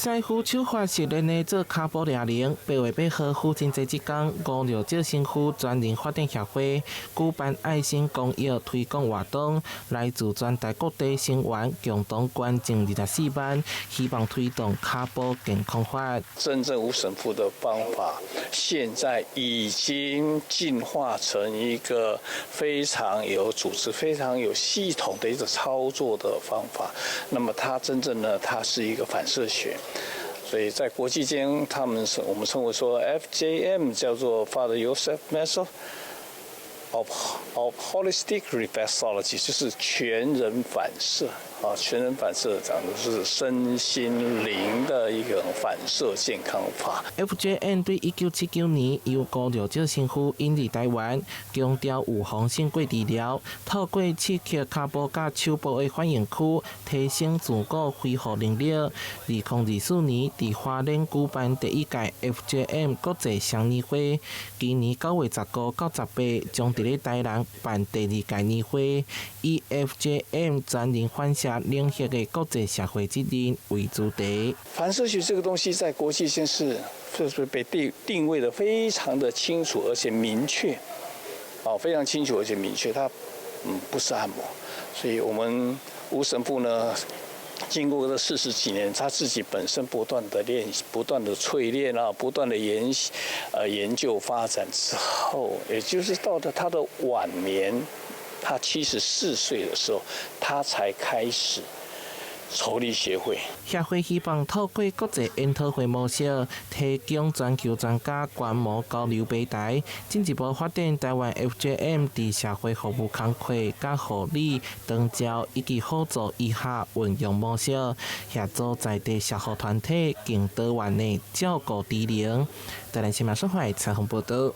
師傅手法熟練的做跤步掠鈴，8月8號父親節這工，吳廖照神父全人發展協會舉辦愛心公益推廣活動，來自全台各地成員共同捐贈24萬，希望推動跤步健康法。真正吳神父的方法，現在已經進化成一個非常有組織、非常有系統的一個操作的方法。那麼，它真正呢，它是一個反射學。所以在國際間，他們是我們稱為說 FJM，叫做 Father Joseph Method of Holistic Reflexology，就是全人反射啊，全人反射講的是身心靈的一個反射健康法。 FJM 對1979年由吳廖照神父引入台灣，強調預防勝過治療，透過刺激跤步佮手部的反應區，提升自我恢復能力。2024年佇花蓮舉辦第一屆 FJM 國際雙年會，今年9月15到18將佇咧台南辦第二屆年會，以 FJM 全人反射領域的國際社會責任為主題。反射學這個東西在國際間是被定位的非常的清楚而且明確，哦，非常清楚而且明確，它不是按摩，所以我們吳神父呢，經過這40幾年，他自己本身不斷的練習、不斷的淬煉啊，不斷的研究發展之後，也就是到了他的晚年，他74歲的時候，他才開始籌立協會。協會希望透過國際研討會模式，提供全球專家觀摩交流平台，進一步發展台灣 FJM 佇社會服務工課佮護理、長照以及輔助醫學運用模式，協助在地社福團體更多元的照顧職能。台南新聞社採訪報道。